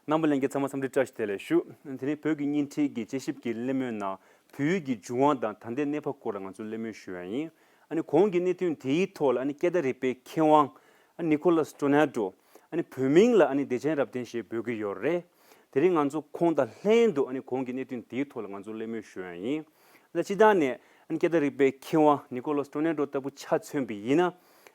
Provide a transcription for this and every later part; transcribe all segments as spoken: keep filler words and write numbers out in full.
རྣམ་པ་ལྷན་རྒྱས་ཚང་མ་འཚམས་འདྲི་བཀྲ་ཤིས་བདེ་ལེགས་ཞུ། དེ་རིང་བོད་ཀྱི་བརྙན་འཕྲིན་གྱི་དཔྱད་ཞིབ་ཀྱི་གླེང་མོལ་ནང་བོད་ཡིག་གི་འབྱུང་བ་དང་ད་ལྟའི་གནས་བབ་སྐོར་ལ་ང་ཚོས་གླེང་མོལ་ཞུ་ཡ་ཡིན། ཨ་ནི་གོང་གི་གནད་དོན་དེའི་ཐོག་ལ་ཨ་ནི་སྐད་བརྡ་རིག་པའི་མཁས་དབང་ཨ་ནི་ནི་ཁོ་ལཱས་ཏྲོ་ནེ་ཏྲོ། ཨ་ནི་བོད་མིང་ལ་ཨ་ནི་བདེ་ཆེན་རབ་བརྟན་ཞེས་འབོད་ཀྱི་ཡོད་རེད། དེ་རིང་ང་ཚོ་ཁོང་དང་ལྷན་དུ་ཨ་ནི་གོང་གི་གནད་དོན་དེའི་ཐོག་ལ་ང་ཚོ་གླེང་མོལ་ཞུ་ཡ་ཡིན། ད་སྤྱིར་བཏང་ནས་ཨ་ནི་སྐད་བརྡ་རིག་པའི་མཁས་དབང་ནི་ཁོ་ལཱས་ཏྲོ་ནེ་ཏྲོ་ལྟ་བུ་ཆ་མཚོན་པ་ཡིན་ན།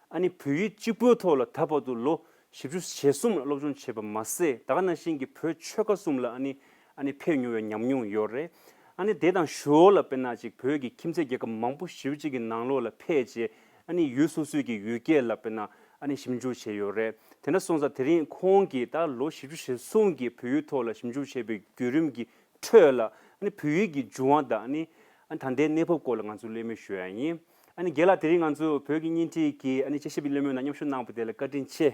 ཨ་ནི་བོད་ཡིག་གཅིག་པུའི་ཐོག་ལ་ད་བར་དུ་ལོ་བཞི་བཅུ་ཞེ་གསུམ་ལ་སློབ་སྦྱོང་བྱས་པ་མ་ཟད། ད་ག་ནང་བཞིན་གྱི་བོད་ཆོལ་ཁ་གསུམ་ལ་ཨ་ནི་ཨ་ནི་ཕེབས་མྱོང་བའི་ཉམས་མྱོང་ཡོད་རེད། ཨ་ནི་དེ་དང་ཞོར་ལ་དཔེར་ན་ཅིག་བོད་ཀྱི་ཁྱིམ་མཚེས་རྒྱལ་ཁབ་མང་པོ་ཞེ་པོ་ཅིག་གི་ནང་ལོགས་ལ་ཕེབས་བྱས། ཨ་ནི་ཡུལ་སོ་སོའི་གི་ཡུལ་སྐད་ལ་དཔེར་ན་ཨ་ནི་ཞིབ་འཇུག་བྱས་ཡོད་རེད། དེ་འདྲ་སོང་ཙང་དེ་རིང་ཁོང་གིས་ད་ལོ་བཞི་བཅུ་ཞེ་གསུམ་གྱི་བོད་ཡིག་ཐོག་ལ་ཞིབ་འཇུག་བྱས་པའི་བརྒྱུད་རིམ་གྱི་ཁྲོད་ལ་ཨ་ནི་བོད་ཡིག་གི་འབྱུང་བ་དང་ཨ་ནི་ཨ་ནི་ད་ལྟའི་གནས་བབ་སྐོར་ལ་ང་ཚོས་གླེང་མོལ་ཞུ་ཡ་ཡིན། ཨ་ནི་རྒན་ལགས་དེ་རིང་ང་ཚོ་བོད་ཀྱི་བརྙན་འཕྲིན་གྱི་ཨ་ནི་དཔྱད་ཞིབ་ཀྱི་གླེང་མོལ་ནང་མཉམ་ཞུགས་གནང་བ་དེ་ལ་བཀའ་དྲིན་ཆེ།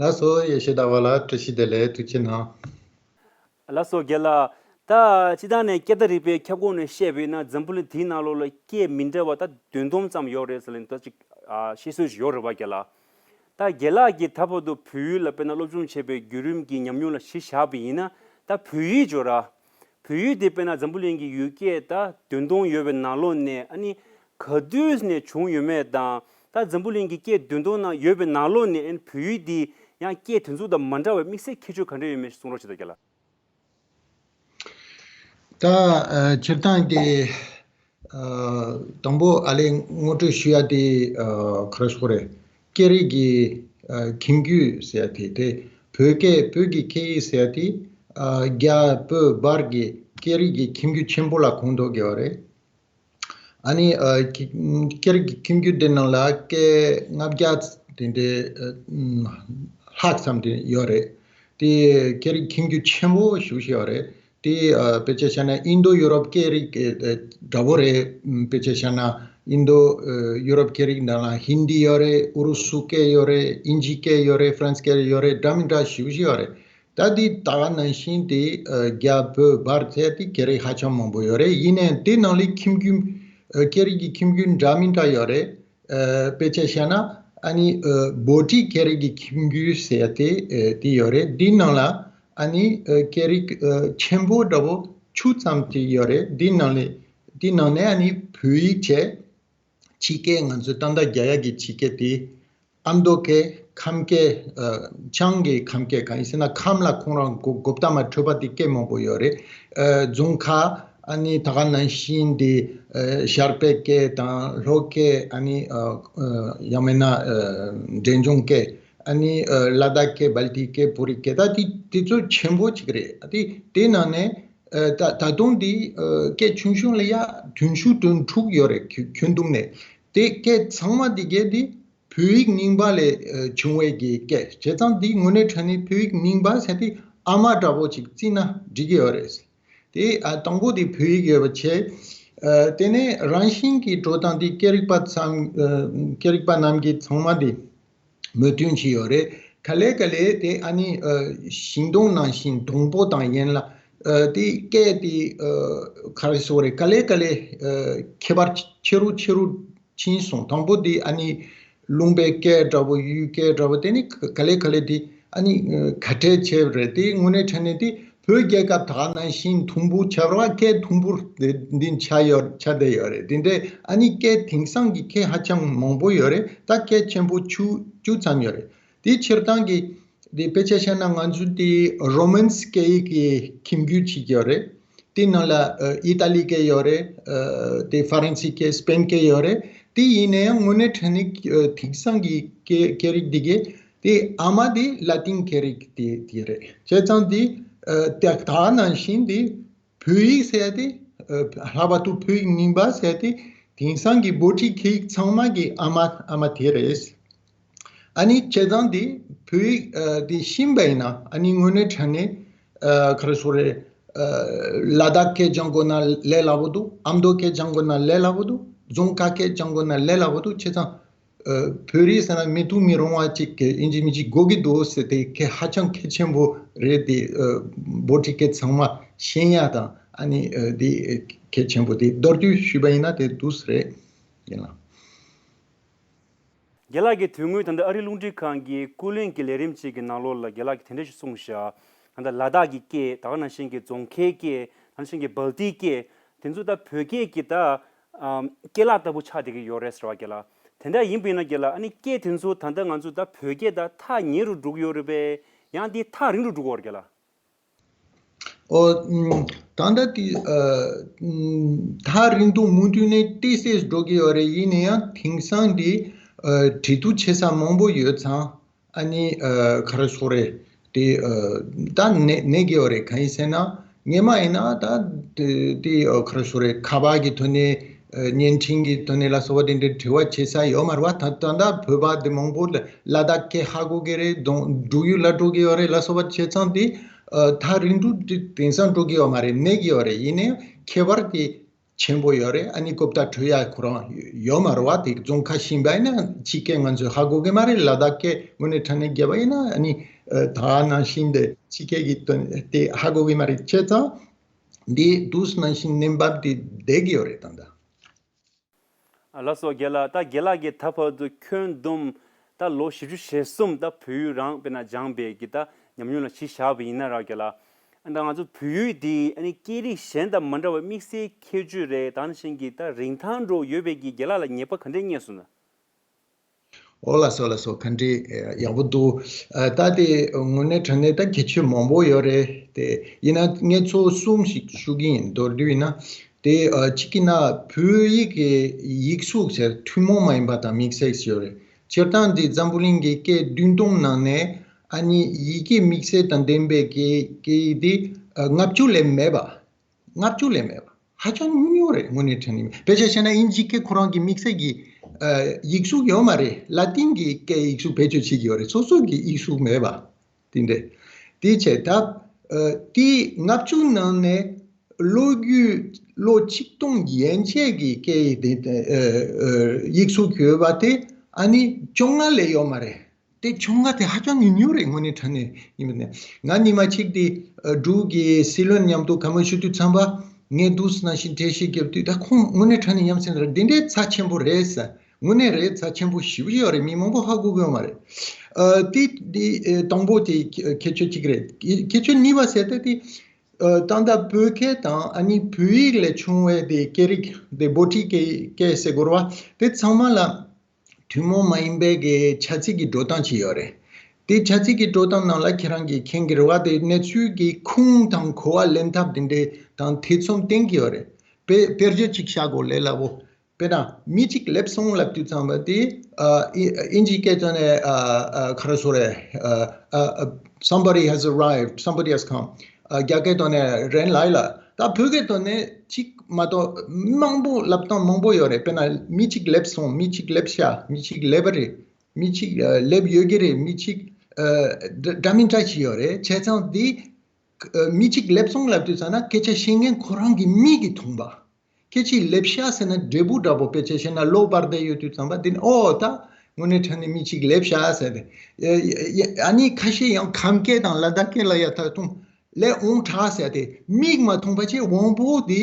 ལགས་སོ། ཡེ་ཤེས་ཟླ་བ་ལགས་བཀྲ་ཤིས་བདེ་ལེགས། ཐུགས་རྗེ་གནང་། ལགས་སོ་རྒན་ལགས། ད་སྤྱིར་བཏང་ནས་སྐད་བརྡ་རིག་པའི་ཁྱབ་ཁོངས་ནས་བཤད་པ་ཡིན་ན་འཛམ་བུ་གླིང་དེའི་ནང་ལོགས་ལ་སྐད་མི་འདྲ་བ་ད་བདུན་སྟོང་ཙམ་ཡོད་རེད་ཟེར་ལེ་ད་ཅིག་ཨ་བཤད་སྲོལ་ཞིག་ཡོད་རེད་བ་རྒན་ལགས། ད་རྒན་ལགས་ཀྱིས་ད་བར་དུ་བོད་ཡིག་ལ་དཔེར་ན་སློབ་སྦྱོང་བྱས་པའི་བརྒྱུད་རིམ་གྱི་ཉམས་མྱོང་ལ་གཞི་བཞག་པ་ཡིན་ན། ད་བོད་ཡིག་ཅོ་ར། བོད་ཡིག་དེ་དཔེར་ན་འཛམ་བུ་གླིང་གི་ཡུལ་སྐད་ད་བདུན་སྟོང་ཡོད་པའི་ནང་ལོགས་ནས་ཨ་ནི་ག་དུས་ནས་བྱུང་ཡོད་མེད་དང་། ད་འཛམ་བུ་གླིང་གི་སྐད་བདུན་སྟོང་ནང་ཡོད་པའི་ནང་ལོགས་ནས་ཨ་ནི་བོད་ཡིག་འདི་ཡང་སྐད་དེ་ཚོ་དང་མ་འདྲ་བའི་དམིགས་བསལ་ཁྱད་ཆོས་ག་འདྲ་ཡོད་མེད་གསུང་རོགས་བྱེད་དང་རྒན་ལགས། ད་ཨ་སྤྱིར་བཏང་དེ་ཨ་དང་པོ་ཨ་ལས་ངོ་སྤྲོད་ཞུ་ཡ་དེ་ཨ་ག་རེ་ཟེར་དགོས་རེད། སྐད་རིགས་ཀྱི་ཨ་ཁྱིམ་རྒྱུད་ཟེར་ཡ་དེ་དེ་བོད་སྐད་བོད་ཀྱི་སྐད་ཡིག་ཟེར་ཡ་དེ་ཨ་རྒྱ་བོད་བར་གྱི་སྐད་རིགས་ཀྱི་ཁྱིམ་རྒྱུད་ཆེན་པོ་ལ་གོ་འདོད་ཡོད་རེད། ཨ་ནི་ཨ་ཁྱི་སྐད་རིགས་ཀྱི་ཁྱིམ་རྒྱུད་དེ་ནང་ལ་སྐད་ལྔ་བརྒྱ་དེ་འདྲའི་ཨ་ལྷག་ཙམ་དེ་ཡོད་རེད། དེ་སྐད་རིགས་ཁྱིམ་རྒྱུད་ཆེན་པོ་ཞེ་པོ་ཅིག་ཡོད་རེད། དེ་ཨ་དཔེ་ཆ་བཞག་ན་ཨིན་རྡོ་ཡུ་རོབ་སྐད་རིགས་ཨ་འདྲ་པོ་རེད། དཔེ་ཆ་བཞག་ན་ཨིན་རྡོ་ཨ་ཡུ་རོབ་སྐད་རིགས་ནང་ལ་ཧིན་དི་ཡོད་རེད། ཨུ་རུ་སུ་སྐད་ཡོད་རེད། དབྱིན་ཇི་སྐད་ཡོད་རེད། ཧྥ་རན་སི་སྐད་ཡོད་རེད། འདྲ་མི་འདྲ་ཞེ་པོ་ཅིག་ཡོད་རེད། ད་འདི་ད་ག་ནང་བཞིན་དེ་ཨ་རྒྱ་བོད་བར་ཚད་དེ་སྐད་རིགས་ཧ་ཅང་མང་པོ་ཡོད་རེད། ཡིན་ནའི་དེ་ནང་ལས་ཁྱིམ་རྒྱུད་ཨ་སྐད་རིགས་ཀྱི་ཁྱིམ་རྒྱུད་འདྲ་མི་འདྲ་ཡོད་རེད། ཨ་དཔེ་ཆ་བཞག་ན་ཨ་ནི་ཨ་བྷོ་ཊི་སྐད་རིགས་ཀྱི་ཁྱིམ་རྒྱུད་ཟེར་ཡ་དེ་ཨ་དེ་ཡོད་རེད། འདི་ནང་ལ་ཨ་ནི་ཨ་སྐད་རིགས་ཨ་ཆེན་པོ་འདྲ་པོ་བཅུ་ཙམ་དེ་ཡོད་རེད། འདི་ནང་ལས་འདི་ནང་ནས་ཨ་ནི་བོད་ཡིག་བྱས། ཕྱི་སྐད་ང་ཚོས་ཏན་ཏན་རྒྱག་ཡག་གི་ཕྱི་སྐད་དེ་ཨ་མདོ་སྐད། ཁམས་སྐད། ཨ་བྱང་གི་ཁམས་སྐད། གང་ཡིན་ཟེར་ན་ཁམས་ལ་ཁོང་རང་གོ་གོ་བརྡ་མ་འཕྲོད་པ་དེ་སྐད་མང་པོ་ཡོད་རེད། ཨ་རྫོང་ཁ། ཨ་ནི་ད་ག་ནང་བཞིན་དེ་ཨ་ཤར་པའི་སྐད་དང་ལྷོ་སྐད། ཨ་ནི་ཨ་ཨ་ཡང་མིན་ན་ཨ་འབྲས་ལྗོངས་སྐད། ཨ་ནི་ཨ་ལ་དྭགས་སྐད། སྦལ་ཏི་སྐད། བོད་རིགས་སྐད། ད་དེ་དེ་ཚོ་ཆེན་པོ་གཅིག་རེད། ཨ་དེ་དེ་ནང་ནས་ཨ་ད་ད་དུང་དེ་ཨ་སྐད་ཆུང་ཆུང་ལ་ཡ་བདུན་ཅུ་དོན་དྲུག་ཡོད་རེད། ཁྱོན་ཁྱོན་བསྡོམས་ནས། དེ་སྐད་ཚང་མ་དེ་གས་དེ་བོད་ཡིག་རྙིང་པ་ལས་ཨ་བྱུང་བའི་གི་སྐད། བྱས་ཙང་དེ་དངོས་གནས་དྲང་གནས་བོད་ཡིག་རྙིང་པ་ཟེར་དེ་ཨ་མ་འདྲ་པོ་ཅིག་བརྩིས་ན་འགྲིག་གི་ཡོད་རེད། དེ་ཨ་དང་པོ་དེ་བོད་ཡིག་ཡོད་པ་བྱས། ཨ་དེ་ནས་རང་བཞིན་གྱི་འགྲོ་སྟངས་དེ་སྐད་རིག་པ་ཚང་ཨ་སྐད་རིག་པ་རྣམས་ཀྱིས་ཚང་མ་དེ་མོས་མཐུན་བྱས་ཡོད་རེད། ག་ལེ་ག་ལེ་དེ་ཨ་ནི་ཨ་ཤིང་སྡོང་ནང་བཞིན་སྡོང་པོ་དང་ཡན་ལ་ཨ་དེ་སྐད་དེ་ཨ་ག་རེ་ཟེར་དགོས་རེད། ག་ལེ་ག་ལེ་ཨ་ཁྱད་པར་ཆེ་རུ་ཆེ་རུ་ཕྱིན་སོང་། དང་པོ་དེ་ཨ་ནི་ལུང་པའི་སྐད་འདྲ་པོ། ཡུལ་སྐད་འདྲ་པོ། དེ་ནི་ག་ལེ་ག་ལེ་དེ་ཨ་ནི་ཁ་བྲལ་བྱས་པ་རེད། དེ་དངོས་གནས་དྲང་གནས་དེ་བོད་རྒྱལ་ཁབ་ད་ག་ནང་བཞིན་དུམ་བུ་ཆགས་པ། སྐད་དུམ་བུ་འདི་འདི་ཆགས་ཡོད་ཆགས་བསྡད་ཡོད་རེད། དེ་འདྲའི་ཨ་ནི་སྐད་དེང་སང་གི་སྐད་ཧ་ཅང་མང་པོ་ཡོད་རེད། ད་སྐད་ཆེན་པོ་བཅུ་བཅུ་ཙམ་ཡོད་རེད། དེ་སྤྱིར་བཏང་གི་དེ་དཔེ་ཆ་བཞག་ན་ང་ཚོ་དེ་རོ་མན་སི་སྐད་ཡིག་གི་ཁྱིམ་རྒྱུད་ཅིག་ཡོད་རེད། དེ་ནང་ལ་ཨ་ཨི་ཏ་ལི་སྐད་ཡོད་རེད། ཨ་དེ་ཧྥ་རན་སི་སྐད། སྤེན་སྐད་ཡོད་རེད། དེ་ཡིན་ན་ཡང་དངོས་གནས་དྲང་གནས་ཨ་དེང་སང་གི་སྐད་སྐད་རིགས་འདི་གས་དེ་ཨ་མ་དེ་ལ་ཏིན་སྐད་རིགས་དེ་དེ་རེད། བྱས་ཙང་དེ་ཨ་དེ་ད་ག་ནང་བཞིན་དེ་བོད་ཡིག་ཟེར་ཡ་དེ་ཨ་ལྷག་པར་དུ་བོད་ཡིག་རྙིང་པ་ཟེར་ཡ་དེ་དེང་སང་གི་བྷོ་ཊི་སྐད་ཡིག་ཚང་མ་གི་ཨ་མ་ཨ་མ་དེ་རེད། ཨ་ནི་བྱས་ཙང་དེ་བོད་ཡིག་ཨ་དེ་ཤེས་པ་ཡིན་ན་ཨ་ནི་དངོས་གནས་དྲང་གནས་ཨ་ག་རེ་ཟེར་དགོས་རེད། ཨ་ལ་དྭགས་སྐད་སྦྱང་དགོས་ན་ལས་སླ་པོ་འདུག་ཨ་མདོ་སྐད་སྦྱང་དགོས་ན་ལས་སླ་པོ་འདུག་རྫོང་ཁ་སྐད་སྦྱང་དགོས་ན་ལས་སླ་པོ་འདུག་བྱས་ཙང་ཨ་བོད་རིགས་ཟེར་ན་མི་ཐུག་མི་རུང་བ་ཅིག་གི་ཨིན་ཇི་མི་ཇི་དགོས་ཀྱི་འདུག་ཟེར་དེ་གལ་ཧ་ཅང་གལ་ཆེན་པོ་རེད། དེ་ཨ་བྷོ་ཊི་སྐད་ཚང་མ་ཤེས་ཡ་དང་ཨ་ནི་ཨ་དེ་གལ་ཆེན་པོ་དེ་མདོར་བསྡུས་ཞུས་པ་ཡིན་ན་དེ་འདུག་ཟེར་རེད། ཡིན་ལ། རྒན་ལགས་ཀྱིས་དོན་དངོས་ད་ལྟ་ཨ་རིའི་རླུང་འཕྲིན་ཁང་གི་ཀུན་གླེང་གི་ལས་རིམ་ཅིག་གི་ནང་ལོགས་ལ་རྒན་ལགས་ཀྱིས་དེ་འདྲ་ཞིག་གསུངས་བཞག་ད་ལྟ་ལ་དྭགས་ཀྱི་སྐད། ད་ག་ནང་བཞིན་གྱི་རྫོང་ཁའི་སྐད། ད་ནང་བཞིན་གྱི་སྦལ་ཏིའི་སྐད། དེ་ཚོ་ད་བོད་སྐད་ཀྱི་ད་ཨམ་སྐད་ལག་ལྟ་བུ་ཆགས་བསྡད་ཀྱི་ཡོད་རེད་ཟེར་བ་རྒན་ལགས། དེ་འདྲ་ཡིན་པ་ཡིན་ན་རྒན་ལགས། ཨ་ནི་སྐད་དེ་ཚོ་ད་ལྟ་ང་ཚོ་ད་བོད་སྐད་ད་ཐག་ཉེ་རུ་འགྲོ་གི་ཡོད་རེད་པས། ཡང་དེ་ཐག་རིང་རུ་འགྲོ་གི་ཡོད་རེད་རྒན་ལགས། ཨོ། ཨུམ། ད་ལྟ་དེ་ཨ། ཨུམ། ཐག་རིང་དུ་མུ་མཐུད་ནས་ཏོག་ཙམ་འགྲོ་གི་ཡོད་རེད། ཡིན་ན་ཡང་དེང་སང་དེ་ཨ་འབྲེལ་གཏུག་བྱེད་ས་མང་པོ་ཡོད་ཙང་། ཨ་ནི་ཨ་ག་རེ་ཟེར་དགོས་རེད། དེ་ཨ་ད་གནས་གནས་ཀྱི་ཡོད་རེད། གང་ཡིན་ཟེར་ན་སྔོན་མ་ཡིན་ན་ད་དེ་དེ་ཨ་ག་རེ་ཟེར་དགོས་རེད། ཁ་པར་གྱི་ཐོག་ནས་ཨ་བརྙན་འཕྲིན་གྱི་ཐོག་ནས་ལ་སོགས་པ་དེ་འདྲའི་འབྲེལ་བ་བྱེད་ས་ཡོད་མ་རེད་པ། ད་ད་ལྟ་བོད་པ་དེ་མང་པོ་ལ་ལ་དྭགས་སྐད་ཧ་གོ་གི་རེད། འབྲོག་འབྲོག་ཡུལ་ལ་འགྲོ་གི་ཡོད་རེད་ལ་སོགས་པ་བྱས་ཙང་དེ་ཨ་ཐག་རིང་དུ་དེ་དེང་སང་འགྲོ་གི་ཡོད་མ་རེད། གནས་ཀྱི་ཡོད་རེད། ཡིན་ནའི་ཁྱད་པར་དེ་ཆེན་པོ་ཡོད་རེད། ཨ་ནི་རྐུབ་སྟེགས་བྲོས་ཡ་ཁོ་རང་ཡོད་མ་རེད་པ། དེ་རྫོང་ཁ་ཞིག་ཡིན་པ་ཡིན་ན་ཕྱི་སྐད་ང་ཚོས་ཧ་གོ་གི་མ་རེད། ལ་དྭགས་སྐད་དངོས་གནས་དྲང་གནས་བརྒྱབ་པ་ཡིན་ན་ཨ་ནི་ཨ་ད་ནང་བཞིན་དེ་ཕྱི་སྐད་ཀྱི་དོན་དེ་ཧ་གོ་གི་མ་རེད། བྱས་ཙང་འདི་དུས་ནང་བཞིན་གནས་བབ་དེ་བསྡད་ཀྱི་ཡོད་རེད་ད་ལྟ། ལགས་སོ་རྒན་ལགས། ད་རྒན་ལགས་ཀྱིས་ད་བར་དུ་ཁྱོན་བསྡོམས་ད་ལོ་བཞི་བཅུ་ཞེ་གསུམ་ད་བོད་ཡིག་རང་དཔེར་ན་སྦྱངས་པའི་གི་ད་ཉམས་མྱོང་ལ་གཞི་བཞག་པ་ཡིན་ན་ར་རྒན་ལགས། ད་ང་ཚོ་བོད་ཡིག་འདི་ཨ་ནི་སྐད་རིགས་གཞན་དང་མ་འདྲ་བའི་དམིགས་བསལ་ཁྱད་ཆོས་རེད། ད་ནང་བཞིན་གྱི་ད་རིན་ཐང་འདྲ་ཡོད་པའི་གི་རྒན་ལགས་ལ་ངེས་པ་ག་འདྲས་རྙེད་སོང་ན། ཨོ་ལགས་སོ་ལགས་སོ། ག་འདྲས་ཡག་པོ་འདུག་ཨ་ད་དེ་དངོས་གནས་དྲང་གནས་ད་ཁྱད་ཆོས་མང་པོ་ཡོད་རེད། དེ་ཡིན་ན་ངས་ཚོ་གསུམ་ཞིག་ཞུ་གི་ཡིན། མདོར་བསྡུས་ཡིན་ན་དེ་ཨ་གཅིག་གི་ན་བོད་ཡིག་གི་ཡིག་གཟུགས་ཟེར་ཐུན་མོང་མ་ཡིན་པ་དང་དམིགས་བསལ་ཞིག་ཡོད་རེད། སྤྱིར་བཏང་འདི་འཛམ་བུ་གླིང་གི་སྐད་བདུན་སྟོང་ནང་ནས་ཨ་ནི་ཡི་གེ་དམིགས་བསལ་དང་ལྡན་པའི་སྐད་སྐད་ཡིག་འདི་ཨ་ལྔ་བཅུ་ལས་མེད་པ། ལྔ་བཅུ་ལས་མེད་པ། ཧ་ཅང་ཉུང་ཉུང་རེད། དངོས་གནས་དྲང་གནས། དཔེ་ཆ་བཤད་ན་དབྱིན་ཇིའི་སྐད་ཁོ་རང་གི་དམིགས་བསལ་གྱི་ཨ་ཡིག་གཟུགས་ཡོད་མ་རེད། ལ་ཏིན་གྱི་སྐད་ཡིག་གཟུགས་བེད་སྤྱོད་བྱེད་ཀྱི་ཡོད་རེད། སོ་སོ་གི་ཡིག་གཟུགས་མེད་པ། དེ་འདྲས། དེ་བྱས་ད་ཨ་དེ་ལྔ་བཅུ་ནང་ནས་ལོ་རྒྱུས་ལོ་ཆིག་སྟོང་ཡན་ཆད་ཀྱི་སྐད་ཡིག་དེ་ཨ་ཨ་ཡིག་གཟུགས་ཡོད་པ་དེ་ཨ་ནི་བཅོ་ལྔ་ལས་ཡོད་མ་རེད། དེ་བཅོ་ལྔ་དེ་ཧ་ཅང་ཉུང་ཉུང་རེད། དངོས་གནས་དྲང་གནས་ཡིན་པ་ནས། ང་ཉི་མ་གཅིག་དེ་ཨ་འབྲུག་གི་སྲིད་བློན་མཉམ་དུ་བཀའ་མོལ་ཞུ་དུས་ཙམ་པ་ངས་འདུག་སེ་ནང་བཞིན་གྲོས་གཞི་བརྒྱབ་དུས་ད་ཁོང་དངོས་གནས་དྲང་གནས་ཡ་མཚན་རེད། འདི་འདྲའི་རྩ་ཆེན་པོ་རེད་ཟེར། དངོས་གནས་རེད། རྩ་ཆེན་པོ་ཞེ་པོ་ཅིག་ཡོད་རེད། མི་མང་པོ་ཧ་གོ་གི་ཡོད་མ་རེད། ཨ་དེ་དེ་ཨ་དང་པོ་དེ་ཁྱད་ཆོས་གཅིག་རེད། ཁྱད་ཆོས་གཉིས་པ་ཟེར་ཏེ་དེ་ཨ་ད་ལྟ་བོད་སྐད་དང་ཨ་ནི་བོད་ཡིག་ལས་བྱུང་བའི་དེ་སྐད་རིགས་དེ་བྷོ་ཊི་སྐད་སྐད་ཟེར་དགོས་རེད་པ། དེ་ཚང་མ་ལ་ཐུན་མོང་མ་ཡིན་པའི་གི་བྱ་ཚིག་གི་འགྲོ་སྟངས་ཅིག་ཡོད་རེད། དེ་བྱ་ཚིག་གི་འགྲོ་སྟངས་ནང་ལ་ཁྱེད་རང་གིས་མཁྱེན་གྱི་རེད་པ། དེ་གནས་ཚུལ་གྱི་ཁུངས་དང་གོ་བ་ལེན་ཐབས་དེ་འདྲའི་དང་ཐེ་ཚོམ་བསྟན་གྱི་ཡོད་རེད། དཔེ་དཔེར་བརྗོད་ཅིག་བཞག་དགོས་ལས་སླ་པོ། དཔེར་ན་མི་གཅིག་སླེབས་སོང་ལབ་དུས་ཙམ་པ་དེ་ཨ་ཨི་ཨིན་ཇིའི་སྐད་ཐོག་ནས་ཨ་ཨ་ག་རེ་ཟེར་དགོས་རེད། ཨ་ཨ་ཨ་Somebody has arrived, somebody has come. ཨ་རྒྱ་སྐད་ཐོག་ནས་རན་ལའི་ལ། ད་བོད་སྐད་ཐོག་ནས་གཅིག་མ་གཏོགས་མང་པོ་ལབ་སྟངས་མང་པོ་ཡོད་རེད། དཔེར་ན་མི་གཅིག་སླེབས་སོང་། མི་གཅིག་སླེབས་ཤག། མི་གཅིག་སླེབས་པ་རེད། མི་གཅིག་ཨ་སླེབས་ཡོད་ཀྱི་རེད། མི་གཅིག་ཨ་འདྲ་འདྲ་མི་འདྲ་ཞིག་ཡོད་རེད། བྱས་ཙང་འདི་ཨ་མི་གཅིག་སླེབས་སོང་ལབ་དུས་ཙམ་ན་སྐད་ཆ་བཤད་མཁན་ཁོ་རང་གི་མིག་གིས་མཐོང་པ། སྐད་ཆ་སླེབས་ཤག་ཟེར་ན་འབྲས་བུ་འདྲ་པོ། དཔེ་ཆ་བཤད་ན་གློ་བུར་དུ་ཡོད་དུས་ཙམ་པ་འདི་ནི་ཨོ་ད་དངོས་གནས་དྲང་གནས་མི་གཅིག་སླེབས་ཤག་ཟེར་ཏེ། ཨ་ནི་ཁ་ཤས་ཡང་ཁམས་སྐད་དང་ལ་དྭགས་སྐད་ལ་ཡ་ད་དུང་སླེབས་འོང་དྲགས་ཟེར་ཏེ་མིག་མ་མཐོང་པ་བྱས་དབང་པོ་འདི་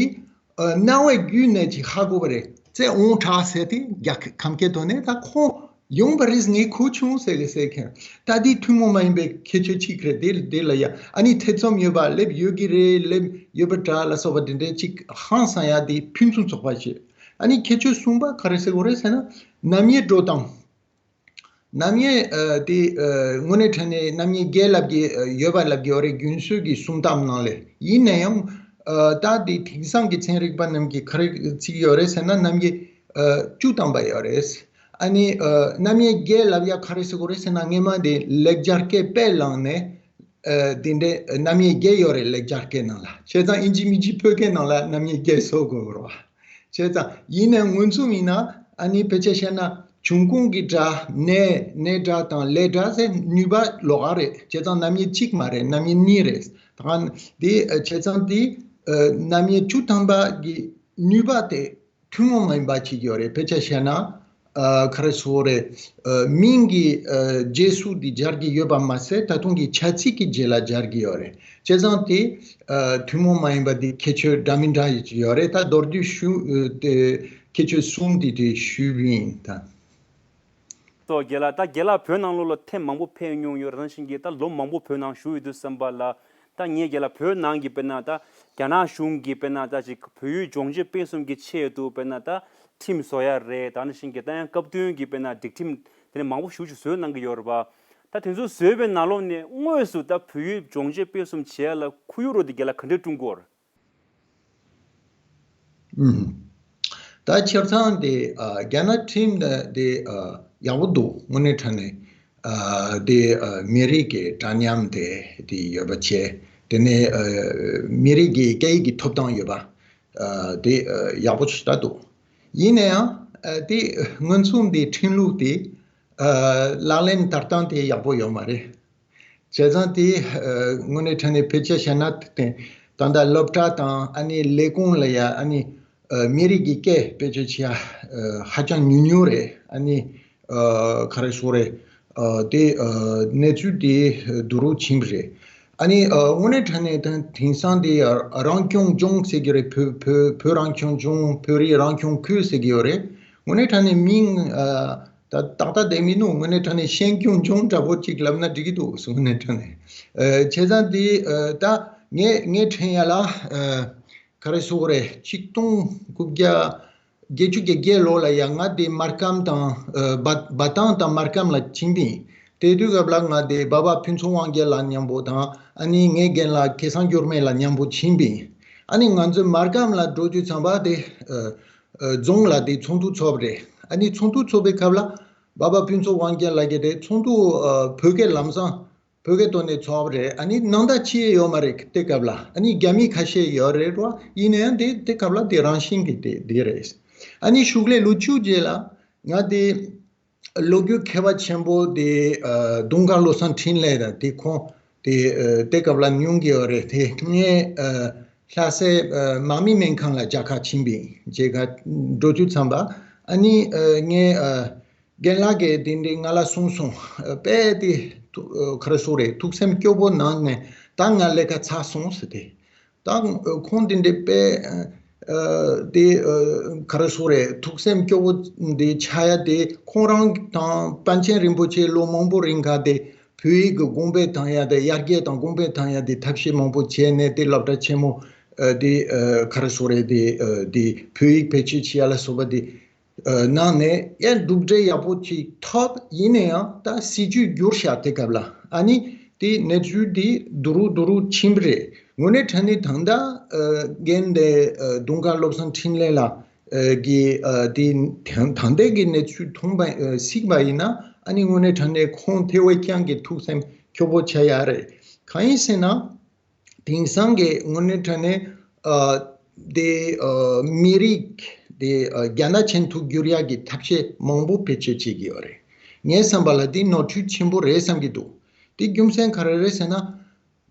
ཨ་རྣ་བའི་བརྒྱུད་ནས་ཅིག་ཧ་གོ་བ་རེད། སླེབས་འོང་དྲགས་ཟེར་ཏེ་རྒྱ་ཁམས་སྐད་ཐོག་ནས་ད་ཁོང་ཡོང་བ་རེད། ངས་གོ་བྱུང་ཟེར་གི་ཟེར་མཁན། ད་འདི་ཐུན་མོང་མ་ཡིན་པའི་ཁྱད་ཆོས་གཅིག་རེད། དེ་དེ་ལ་ཡ་ཨ་ནི་ཐེ་ཚོམ་ཡོད་པ། སླེབས་ཡོད་ཀྱི་རེད། སླེབས་ཡོད་པ་འདྲ་ལ་སོགས་པ་དེ་འདྲའི་གཅིག་ཧང་སང་ཡ་དེ་ཕུན་སུམ་ཚོགས་པ་ཞིག། ཨ་ནི་ཁྱད་ཆོས་གསུམ་པ་ག་རེ་ཟེར་དགོས་རེད་ཟེར་ན་རྣམ་དབྱེ་འགྲོ་སྟངས། རྣམ་དབྱེ་ཨ་དེ་ཨ་དངོས་གནས་དྲང་གནས་རྣམ་དབྱེ་བརྒྱད་ལབ་ཀྱི་ཨ་ཡོད་པ་ལབ་ཀྱི་ཡོད་རེད། རྒྱུན་སྲོལ་གྱི་སྲུང་སྟངས་ནང་ལས། ཡིན་ན་ཡང་ཨ་ད་དེ་དེང་སང་གི་ཚན་རིག་པ་རྣམས་ཀྱིས་ག་རེ་བརྩི་གི་ཡོད་རེད་ཟེར་ན་རྣམ་དབྱེ་ཨ་བཅུ་ཐམ་པ་ཡོད་རེད། ཨ་ནི་ཨ་རྣམ་དབྱེ་བརྒྱད་ལབ་ཡ་ག་རེ་ཟེར་དགོས་རེད་ཟེར་ན་སྔོན་མ་དེ་ལེགས་སྦྱར་སྐད་དཔེ་བླངས་ནས་ཨ་དེ་འདྲའི་རྣམ་དབྱེ་བརྒྱད་ཡོད་རེད་ལེགས་སྦྱར་སྐད་ནང་ལ། བྱས་ཙང་ཨིན་ཇི་མིན་ཇི་བོད་སྐད་ནང་ལ་རྣམ་དབྱེ་བརྒྱད་བཟོ་དགོས་རེད་བ། བྱས་ཙང་ཡིན་ནའི་མངོན་སུམ་ཡིན་ན་ཨ་ནི་དཔེ་ཆ་བཤད་ན་འབྱུང་ཁུངས་ཀྱི་སྒྲ། ནས་ནས་སྒྲ་དང་ལས་སྒྲ་ཟེར་ནུས་པ་ལོགས་ཀ་རེད། བྱས་ཙང་རྣམ་དབྱེ་གཅིག་མ་རེད། རྣམ་དབྱེ་གཉིས་རེད། ད་དེ་བྱས་ཙང་དེ་རྣམ་དབྱེ་བཅུ་ཐམ་པ་གི་ནུས་པ་དེ་ཐུན་མོང་མ་ཡིན་པ་ཅིག་ཡོད་རེད། དཔེ་ཆ་བཤད་ན་ཨ་ག་རེ་ཟེར་དགོས་རེད། ཨ་མིང་གི་ཨ་རྗེས་སུ་དེ་སྦྱར་གྱི་ཡོད་པ་མ་ཟད་ད་དུང་གི་བྱ་ཚིག་གི་རྗེས་ལ་སྦྱར་གྱི་ཡོད་རེད། བྱས་ཙང་དེ་ཨ་ཐུན་མོང་མ་ཡིན་པ་དེ་ཁྱད་ཆོས་འདྲ་མི་འདྲ་ཡོད་རེད། ད་མདོར་བསྡུས་ཞུ་ཨ་དེ་ཁྱད་ཆོས་གསུམ་དེ་དེ་ཞུས་པ་ཡིན་ད། སོ་རྒན་ལགས། ད་རྒན་ལགས་བོད་ནང་ལོགས་ལ་ཐེངས་མང་པོ་ཕེབས་མྱོང་ཡོད་རེད། ད་ནང་བཞིན་གྱི་ད་ལོ་མང་པོ་བོད་ནང་བཞུགས་ཡོད་དུས་ཙམ་པ་ལ། ད་ངས་རྒན་ལགས་བོད་ནང་གི་དཔེར་ན་ད་རྒྱ་ནག་གཞུང་གིས་དཔེར་ན་ད་ཅིག་བོད་ཡིག་སྦྱོང་སྤྱོད་སྤེལ་གསུམ་གྱི་ཆེད་དུ་དཔེར་ན་ད་ཁྲིམས་བཟོ་ཡ་རེད། ད་ནང་བཞིན་གྱི་ད་ཡང་སྐབས་བསྟུན་གྱི་དཔེར་ན་སྒྲིག་ཁྲིམས་དེ་ནས་མང་པོ་ཞེ་ཅིག་བཟོས་གནང་གི་ཡོད་རེད་པ། ད་དེ་ཚོ་བཟོས་པའི་ནང་ལོགས་ནས་དངོས་སུ་ད་བོད་ཡིག་སྦྱོང་སྤྱོད་སྤེལ་གསུམ་བྱེད་ཡ་ལ་ཁོར་ཡུག་རོ་དེ་རྒན་ལགས་ག་འདྲས་བསྐྲུན་གྱི་ཡོད་རེད། ཨུམ། ད་སྤྱིར་བཏང་དེ་ཨ་རྒྱ་ནག་ཁྲིམས་དེ་དེ་ཨ་ཡག་པོ་འདུག་དངོས་གནས་དྲང་གནས། ཨ་དེ་ཨ་མི་རིགས་ཀྱི་འདྲ་མཉམ་དེ་དེ་ཡོད་པ་བྱས། དེ་ནས་ཨ་མི་རིགས་ཀྱི་སྐད་ཡིག་གི་ཐོབ་ཐང་ཡོད་པ་ཨ་དེ་ཨ་ཡག་པོ་ཞེ་དྲག་འདུག་ཡིན་ན་ཡང་ཨ་དེ་སྔོན་སོང་དེ་ཁྲིམས་ལུགས་དེ་ཨ་ལག་ལེན་བསྟར་སྟངས་དེ་ཡག་པོ་ཡོད་མ་རེད། བྱས་ཙང་དེ་ཨ་དངོས་གནས་དྲང་གནས་ཕལ་ཆེར་བཤད་ན་དེ་ད་ལྟ་སློབ་གྲྭ་དང་ཨ་ནི་ལས་ཁུངས་ལ་ཡ་ཨ་ནི་ཨ་མི་རིགས་ཀྱི་སྐད་བེད་སྤྱོད་བྱེད་ཡ་ཨ་ཧ་ཅང་ཉུང་ཉུང་རེད། ཨ་ནི་ཨ་ག་རེ་ཟེར་དགོས་རེད། ཨ་དེ་ཨ་གནས་ཚུལ་དེ་སྡུག་རུ་ཕྱིན་པ་རེད། ཨ་ནི་ཨ་དངོས་གནས་དྲང་གནས་དེང་དེང་སང་དེ་ཨ་རང་སྐྱོང་ལྗོངས་ཟེར་གྱི་རེད། བོད་བོད་བོད་རང་སྐྱོང་ལྗོངས། བོད་རིགས་རང་སྐྱོང་ཁུལ་ཟེར་གྱི་ཡོད་རེད། དངོས་གནས་དྲང་གནས་མིང་ཨ་ད་ཏག་ཏག་བསྡད་མི་འདུག་དངོས་གནས་དྲང་གནས་ཤན་སྐྱོང་ལྗོངས་འདྲ་པོ་ཅིག་ལབ་ན་འགྲིག་གི་འདུག་དངོས་གནས་དྲང་གནས། ཨ་བྱས་ཙང་དེ་ཨ་ད་ངས་ངས་དྲན་ཡ་ལ་ཨ་ག་རེ་ཟེར་དགོས་རེད། ཆིག་སྟོང་དགུ་བརྒྱ་བརྒྱད་ཅུ་གྱ་བརྒྱད་ལོ་ལ་ཡ་ང་དེ་མར་ཁམས་དང་ཨ་འབའ་འབའ་ཐང་དང་མར་ཁམས་ལ་ཕྱིན་པ་ཡིན། དེ་དུས་སྐབས་ལ་ང་དེ་འབའ་པ་ཕུན་ཚོགས་དབང་རྒྱལ་ལགས་མཉམ་པོ་དང་ཨ་ནི་ངའི་རྒན་ལགས་སྐལ་བཟང་འགྱུར་མེད་ལགས་མཉམ་པོ་ཕྱིན་པ་ཡིན། ཨ་ནི་ང་ཚོ་མར་ཁམས་ལ་འགྲོ་དུས་ཙམ་པ་དེ་ཨ་ཨ་རྫོང་ལ་དེ་ཚོགས་འདུ་ཚོགས་པ་རེད། ཨ་ནི་ཚོགས་འདུ་ཚོགས་པའི་སྐབས་ལ་འབའ་པ་ཕུན་ཚོགས་དབང་རྒྱལ་ལགས་ཀྱིས་དེ་ཚོགས་འདུ་ཨ་བོད་སྐད་ལམ་སང་བོད་སྐད་ཐོག་ནས་ཚོགས་པ་རེད། ཨ་ནི་ནང་བརྡ་ཅི་ཡང་ཡོད་མ་རེད་དེ་སྐབས་ལ། ཨ་ནི་རྒྱ་མི་ཁ་ཤས་ཡོད་རེད་རོ། ཡིན་ན་ཡང་དེ་དེ་སྐབས་ལ་དེ་རང་བཞིན་གྱི་དེ་དེ་རེད། ཨ་ནི་གཞུག་ལ་ལོ་བཅུ་རྗེས་ལ་ང་དེ་ལོ་རྒྱུས་མཁས་པ་ཆེན་པོ་དེ་ཨ་དུང་དཀར་བློ་བཟང་འཕྲིན་ལས་དང་དེ་ཁོང་དེ་ཨ་དེ་སྐབས་ལ་མྱོང་གི་ཡོད་རེད། དེ་ངས་ཨ་ལྷ་སའི་ཨ་དམག་མི་སྨན་ཁང་ལ་མཇལ་ཁ་ཕྱིན་པ་ཡིན། མཇལ་ཁ་འགྲོ་དུས་ཙམ་པ་ཨ་ནི་ཨ་ངས་ཨ་རྒན་ལགས་ཀྱིས་དེ་འདྲའི་ང་ལ་གསུངས་སོང་། ཨ་དཔེ་དེ་ཐུ་ཨ་ག་རེ་ཟེར་དགོས་རེད། ཐུགས་སེམས་སྐྱོ་པོ་གནང་ནས་ད་ང་ལས་ཀ་ཚར་སོང་ཟེར་ཏེ། ད་ཁོང་དེ་འདྲའི་དཔེ་ཨ་དེ་ཨ་ག་རེ་ཟེར་དགོས་རེད། ཐུགས་སེམས་སྐྱོ་པོ་འདི་ཆགས་ཡ་དེ་ཁོང་རང་དང་པཎ་ཆེན་རིན་པོ་ཆེ་ལོ་མང་པོ་རིང་ག་དེ་བོད་ཡིག་གི་གོང་འཕེལ་བཏང་ཡ་དེ་ཡར་རྒྱས་དང་གོང་འཕེལ་བཏང་ཡ་དེ་ཐབས་ཤེས་མང་པོ་བྱས་ནས་དེ་སློབ་གྲྭ་ཆེན་མོ་ཨ་དེ་ཨ་ག་རེ་ཟེར་དགོས་རེད། དེ་ཨ་དེ་བོད་ཡིག་བེད་སྤྱོད་བྱེད་ཡ་ལ་སོགས་པ་དེ་ཨ་གནང་ནས་ཡང་གྲུབ་འབྲས་ཡག་པོ་ཅིག་ཐོབ། ཡིན་ན་ཡང་ད་སྲིད་ཇུས་བསྒྱུར་བཞག་དེ་སྐབས་ལ་ཨ་ནི་དེ་གནས་ཚུལ་དེ་སྡུག་རུ་སྡུག་རུ་ཕྱིན་པ་རེད། དངོས་གནས་དྲང་གནས་ད་ལྟ་ཨ་རྒན་དེ་ཨ་དུང་དཀར་བློ་བཟང་འཕྲིན་ལས་ལགས་ཨ་གི་ཨ་དེ་ད་ད་ལྟའི་གི་གནས་ཚུལ་མཐོང་པ་ཨ་གཟིགས་པ་ཡིན་ན་ཨ་ནི་དངོས་གནས་དྲང་གནས་ཁོང་དེ་བས་ཀྱང་གི་ཐུགས་སེམས་སྐྱོ་པོ་ཆགས་ཡ་རེད། གང་ཡིན་ཟེར་ན། དེང་སང་གི་དངོས་གནས་དྲང་གནས་ཨ་དེ་ཨ་མི་རིགས་དེ་ཨ་རྒྱ་ནག་ཅན་དུ་བསྒྱུར་ཡག་གི་ཐབས་ཤེས་མང་པོ་བེད་སྤྱོད་བྱེད་ཀྱི་ཡོད་རེད། ངའི་བསམ་པ་ལ་དེ་ནོར་འཁྲུལ་ཆེན་པོ་རེད་བསམ་གྱི་འདུག་དེ་རྒྱུ་མཚན་ག་རེ་རེད་ཟེར་ན།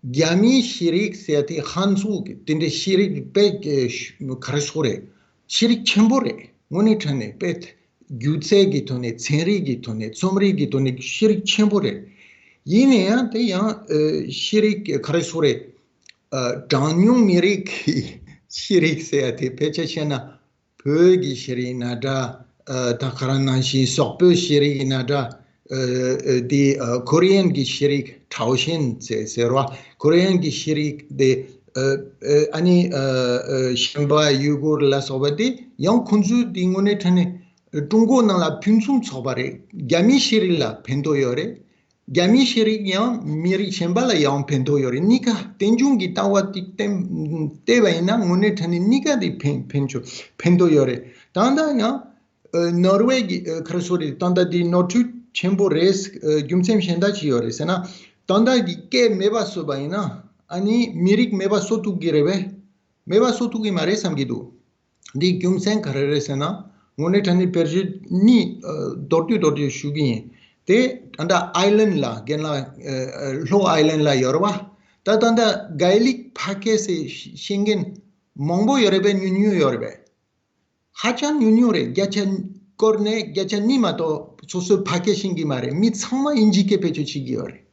རྒྱ་མིའི་ཤེས་རིག་ཟེར་དེ་ཧན་ཙུའུ་གི་དེ་འདྲའི་ཤེས་རིག་དཔེ་ག་རེ་ཟེར་དགོས་རེད། ཤེས་རིག་ཆེན་པོ་རེད། དངོས་གནས་དྲང་གནས་དཔེ་སྒྱུ་རྩལ་གྱི་ཐོག་ནས། ཚན་རིག་གི་ཐོག་ནས། རྩོམ་རིག་གི་ཐོག་ནས་ཤེས་རིག་ཆེན་པོ་རེད། ཡིན་ན་ཡང་དེ་ཡང་ཨ་ཤེས་རིག་ག་རེ་ཟེར་དགོས་རེད། ཨ་གྲངས་ཉུང་མི་རིགས་ཀྱི་ཤེས་རིག་ཟེར་ཡ་དེ་ཕལ་ཆེར་བཤད་ན་བོད་ཀྱི་ཤེས་རིག་ཡིན་ན་འདྲ། ཨ་ད་ག་རང་ནང་བཞིན་སོག་པོའི་ཤེས་རིག་ཡིན་ན་འདྲ། ཨ་ཨ་དེ་ཨ་ཁོ་རི་ཡན་གྱི་ཤེས་རིག་ཁྲའོ་ཞན་ཟེར་ཟེར་བ། ཁོ་རི་ཡན་གྱི་ཤེས་རིག་དེ་ཨ་ཨ་ཨ་ནི་ཨ་ཨ་ཤན་པ་ཡུ་གུར་ལ་སོགས་པ་དེ་ཡང་ཁོང་ཚོའི་དེ་དངོས་གནས་དྲང་གནས་ཀྲུང་གོ་ནང་ལ་ཕུན་སུམ་ཚོགས་པ་རེད། རྒྱ་མིའི་ཤེས་རིག་ལ་ཕན་ཐོགས་ཡོད་རེད། རྒྱ་མིའི་ཤེས་རིག་ཡང་མི་རིགས་གཞན་པ་ལ་ཡང་ཕན་ཐོགས་ཡོད་རེད། གཉིས་ཀ་རྟེན་འབྱུང་གི་ལྟ་བ་དེ་བསྟན་བལྟས་པ་ཡིན་ན་དངོས་གནས་དྲང་གནས་གཉིས་ཀ་དེ་ཕན་ཕན་ཆོ་ཕན་ཐོགས་ཡོད་རེད། ད་ལྟ་ཡང་ཨ་ནོར་ཝེ་གི་ཨ་ག་རེ་ཟེར་དགོས་རེད། ད་ལྟ་དེ་ནོར་འཁྲུལ་ཆེན་པོ་རེད། ཨ་རྒྱུ་མཚན་གཞན་དག་ཅི་ཡོད་རེད་ཟེར་ན། ད་ལྟ་གི་སྐད་མེད་པ་བཟོས་པ་ཡིན་ན་ཨ་ནི་མི་རིགས་མེད་པ་བཟོ་ཐུབ་ཀྱི་རེད་པས། མེད་པ་བཟོ་ཐུབ་ཀྱི་མ་རེད་བསམ་གྱི་འདུག་འདིའི་རྒྱུ་མཚན་ག་རེ་རེད་ཟེར་ན། དངོས་གནས་དྲང་གནས་བེད་སྤྱོད་གཉིས་ཨ་མདོར་བསྡུས་མདོར་བསྡུས་ཞུ་གི་ཡིན། དེ་ད་ལྟ་ཨའི་ལན་ལ་རྒན་ལགས་ཨ་ཨ་ལྷོ་ཨའི་ལན་ལ་ཡོད་རེད་པ། ད་ད་ལྟ་གྷའི་ལིག་ཕ་སྐད་ཟེར་ཤེས་མཁན་མང་པོ་ཡོད་རེད་པས། ཉུང་ཉུང་ཡོད་རེད་པས། ཧ་ཅང་ཉུང་ཉུང་རེད། བརྒྱ་ཆ་སྐོར་ནས་བརྒྱ་ཆ་གཉིས་མ་གཏོགས་སོ་སོའི་ཕ་སྐད་ཤེས་ཀྱི་མ་རེད། མི་ཚང་མ་དབྱིན་ཇིའི་སྐད་བེད་སྤྱོད་བྱེད་ཀྱི་ཡོད་རེད།